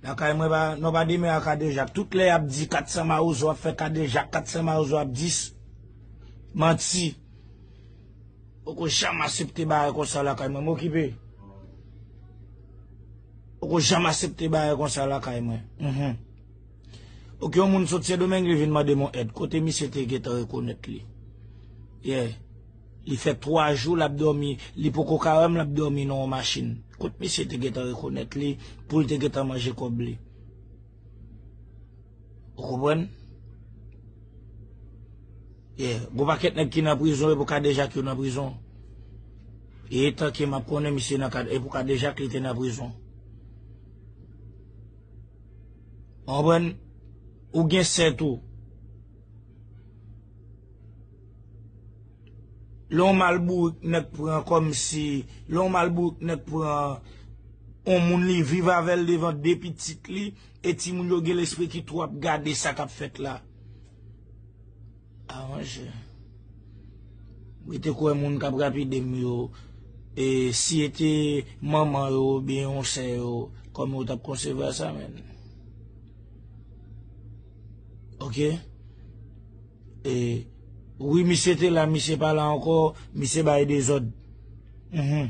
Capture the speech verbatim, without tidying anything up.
Lakay mwen pa, non pa demen a kadejak. Tout lè y ap di kat san mawozo ap fè kadejak, kat san mawozo ap dis. Manti. Poko janm aksepte bagay konsa lakay mwen. M okipe. Poko janm aksepte bagay konsa lakay mwen. Mhm. Ok, yon moun sot Sendomeng li vin mande m yon èd. Kote misye te gentan rekonèt li? Yeah. Li fè twa jou l ap dòmi, li poko ka wè m l ap dòmi nan yon machin. Kot misye te gentan rekonèt li pou l te gentan manje kòb li? Ou konprann? Yeah. Gon pakèt nèg ki nan prizon e pou kadejak yo nan prizon. E etan ke m ap konnen misye nan kad, e pou kadejak li te nan prizon. Ou konprann? Ou gen sè tou. Lè yon mal bourik nèg pran kòmsi, lè yon mal bourik nèg pran yon moun li viv avè l devan de pitit li, e timoun yo gen lespri ki tou ap gade sa k ap fèt la. Aranje. Mwen te kwè moun k ap rapide m yo, e si e te manman yo oubyen yon sè yo, kòman yo t ap konsevwa sa menm? Ok? E wi, misye te la, misye pa la ankò, misye bay dezòd. Mhm.